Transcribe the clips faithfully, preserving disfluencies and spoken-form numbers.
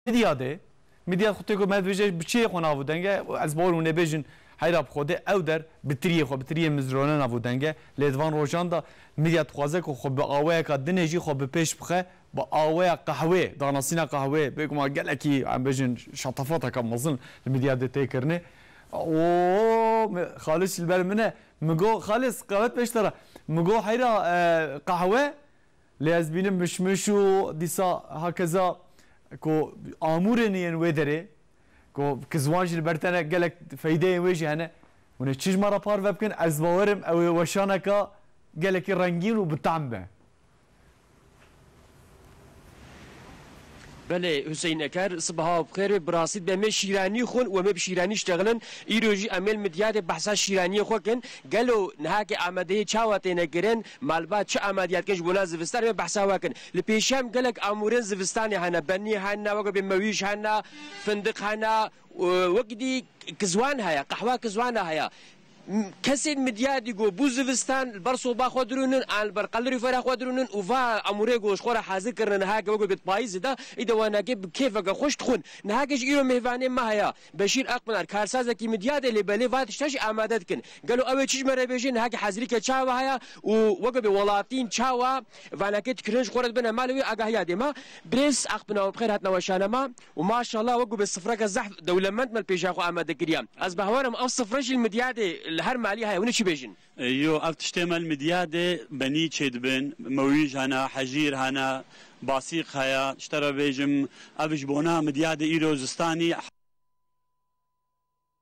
Midyadê, Midyad xwe tê ku me dibêje bi çiyê xwe nav û deng e, ez bawer hûn ê bêjin heyra bi Xwedê ew der bi tiriyê xwe, bi tiriyê mizrone nav û deng e. Lê di van rojan de Midyad dixwaze ku xwe bi awayeka dinê jî xwe bi pêş bixe, bi aweya qehwê, danasîna qehwê, bêguman gelekî, em bêjin, şatafateke mezin li Midyadê tê kirinê. Oo, me, Xalis jî li ber min e. Min got, Xalis, qewet pêş te re. Min got, heyra, e, qehwe, Lê ez bînim mişmiş û dîsa hakeza ku amûrên yên wê derê, ku kizwan jî li ber te ne, gelek feydeyên wê jî hene. Hûn ê çi ji me re parve bikin, ez bawerim ew ê weşaneka gelekî rengîn û bi tehm be. Belê Huseyîn Eker, sibeha bi xêr be, bi rastî demê şîranî xwin û em ê bi şîranî ştexilin. Îro jî em ê li Midyadê behsa şîraniyê xwe kin. Gelo niha ke amadeyê çawa têne kirin? Malbat çi amadiyat kin ji bona zivistan? Em ê behsa we kin. Li pêşiya em gelek amûrên zivistanê hene, benî hene, weke bê mewîj hene, findiq hene, e, wek dî kizwan heye, qehwa kizwana heye. M-, kesên Midyadê ku bû zivistan li ber soba xwe dirûnin, an li ber kalorîfera xwe dirûnin û va amûrê ku ji xwe re hazir kirine niha ke weke bê di payîzê de, îde wanakê bi kêfeke xweş dixwin. Niha ke jî îro mêvanê me heye. Beşîr Akpınar, karsazekî Midyadê, lê belê va tişta jî amade dikin. Gelo ew ê çi ji me re bêjin, niha ke hazirîke çawa heye û weke bê welatîn çawa vanakê dikirin ji xwe re dibine malê wê, agahiya dê me. Birêz Akpınar, bi xêr hatina weşana me û maşallah weke bê sifreke zehf dewlemend me li pêşiya xwe amade kiriye. Ez bawer im ev sifre jî li Midyadê li her malî heye, hûn ê çi bêjin? E, yo, ev tiştê me li Midyadê benî çêdibin, mewîj hene, hejîr hene, basîq heye, ji te re bêjim, ev ji bona Midyadê îro zistanî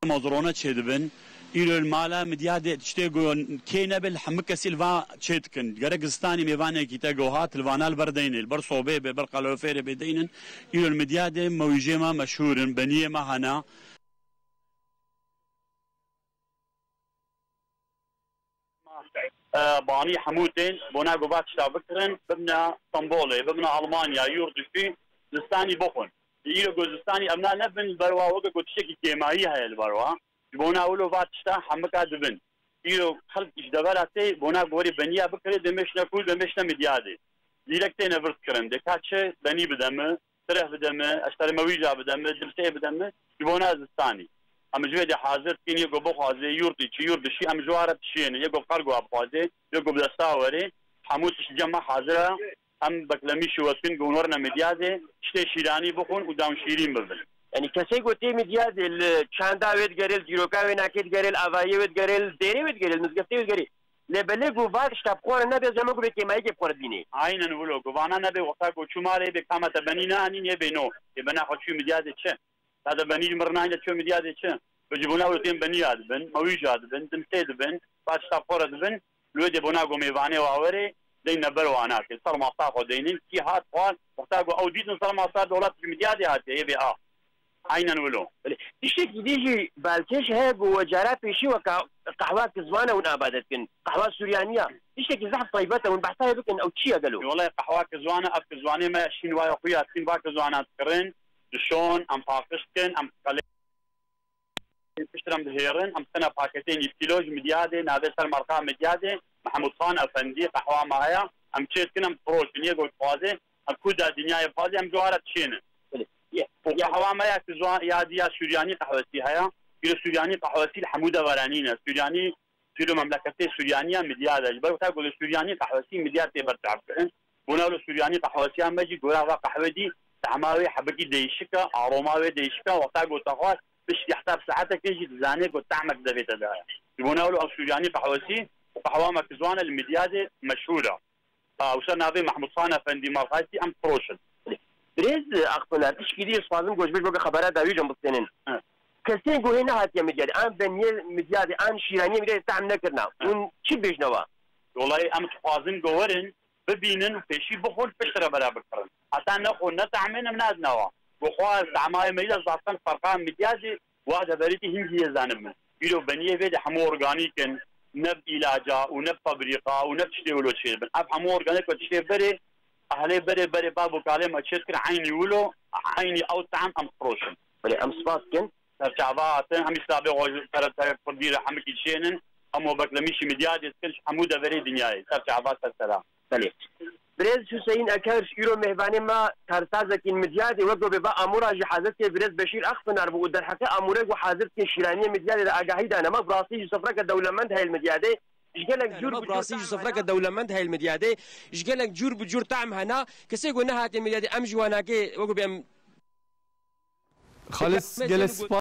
mezrone çêdibin. Îro li mala Midyadê tiştê ku kê nebe li hemû kesî li va çêdikin. Gerek zistanî mêvanekî te ku hat li vana li ber deynê, li ber sobê bê, ber qaloferê bê deynin. Îro li Midyadê mewîjê me meşhûr in, beniyê me hene. E, banî hemû tên, bona ku va tişta bikirin, bibine Stenbolê, bibine Almanya, yurt dişî, zistanî bixwin. Îro ku zistanî em na nebin, li ber wa weke ku tiştekî kêmayî heye li ber wa. Ji bona wilo va tişta hemika dibin. Îro xelk ji devera tê, bona ku werê beniya bikirê, dê mêşne kûl, dê mêşne Midyadê. Dîrek têne vir kirin. Dê ka çi benî bide mi, tireh bide mi, eşterê mewîja bide mi, dimsê bide mi, ji bona zistanî. Em ji vê de hazir dikin, yê ku bixwaze, yurdî çi, yurdî şî, em ji wa re dişiyêne. Yê ku bi qergo bixwaze, yê ku bi desta were, hemû tişt cem me hazir e. Em beklemî şiwet kin, ku hûn werine Midyadê, tiştê şîranî bixwin û dam şîrîn bibin. Yanî kesê ku tê Midyadê li çanda wê digerê, li dîroka wê nakê digerê, li avayê wê digerê, li dêrê wê digerê, li mizgeftê wê digerê. Lê belê ku va tişta bi xwe re nebe, zema ku bê kêmayîkê bi xwe re dibînê. Aynen wilo. Ku vana nebe, wexta ku çû malê bê kama te benî neanîn, yê bê no. Yê bena xwe çû Midyadê çi? Te de benî ji min re nayne çû Midyadê çi? Bi ji bona wilo tên beniya dibin, mewîja dibin, dimsê dibin, va tişta bi xwe re dibin. Li wê dê bona ku mêvanê wa werê, deyne ber wana ke. Ser masa xwe deynin, kî hat xwar, wexta ku ew dîtin ser masa dewlet ji Midyadê hatiye, yê bê a. Aynen wilo. Belê. Tiştekî dî jî balkêş heye ku we cara pêşî weka qehwa kizwan e hûn amade dikin. Qehwa Suryanî ye. Tiştekî zehf taybet e, hûn behsa wê bikin, ew çi ye gelo? Wele qehwa kizwan e, ev kizwanê me şîn waya xuya tîn va kizwana dikirin, dişon, em paqij dikin, em qelê piştre em dihêrin, em dixine paketê nîv kîlo ji Midyadê, navê ser merqa Midyadê, Mehmûd Xan Efendî, qehwa me heye, em çê dikin, em difiroşin, yê ku dixwaze, em ku da dinyayê bixwaze, em ji wa re dişênin. Belê. Ye-, û ye- qehwa me ya ki zwa-, ya di ya Suryanî qehwesî heye. Îro Suryanî qehwesî li hemû deveranî ne. Suryanî, îro memleketê Suryanî ya Midyad e. Ji ber wisa ku li Suryanî qehwesî Midyad tê berçavkirin. Bona wilo Suryanî qehwesiya me jî gora va qehwe dî, tehma wê hebekî değişik e, aroma wê değişik e. Wexta ku te xwar, piştî heta bi saetekê jî dizanê ku tehmek devê te daye. Ji bona wilo ev Suryanî qehwesî û qehwa me ki zwan e li Midyadê meşhûr e. Ha, wisa navê Mehmûd Xan Efendî Malxaytî em firoşin. Birêz Akpınar, tişkî dî ez xwazim ku ji ber weke xebera dawî jî em bistênin. He. Kesên ku hê nehatiye Midyadê, an beniyê Midyadê, an şîraniyê Midyadê tehm nekirina. He. Hûn çi bêjne wa? Dolayî em dixwazin ku werin, bibînin û pêşî bixwin, piştre bera bikirin. Heta nexwin, netehmên em nadine wa. Ku xwar, temayê me yî de zaten ferqa Midyadê Wa deverî tî hingî yê zanibin. Îro beniyê vê de hemû organîk in, ne bi îlaca û ne bi fabrîqa û ne bi tiştê wilo çêdibin. Ev hemû organîk ku tiştê berê, ehlê berê, berê bav û kalê me çêdikir, eynî wilo, eynî ew tehm em firoşin. Belê, em spas dikin. Serçava hatin, em îsabê xwe ji tere tere kurdî re hemikî çênin, em webeklemîşî Midyadê dikin, ji hemû deverê dinyayê, serçava ser sera. Belê. Birêz Hüseyin Eker îro mêvanê me karsazekî li Midyadê, wek ku bêva amûra jî hazir tê birêz Beşîr Akpınar bû û derheqê amûrê ku hazir tê şîraniyê Midyadê de agahî dane me, bi rastî jî sifreke dewlemend heye li Midyadê. Ji gelek cûr bi cûr rastî jî sifreke dewlemend heye li Midyadê. Ji gelek cûr bi cûr tam hene. Kesê ku nehatê Midyadê em ji wan nake, wek ku bê em Xalis, gelek spas.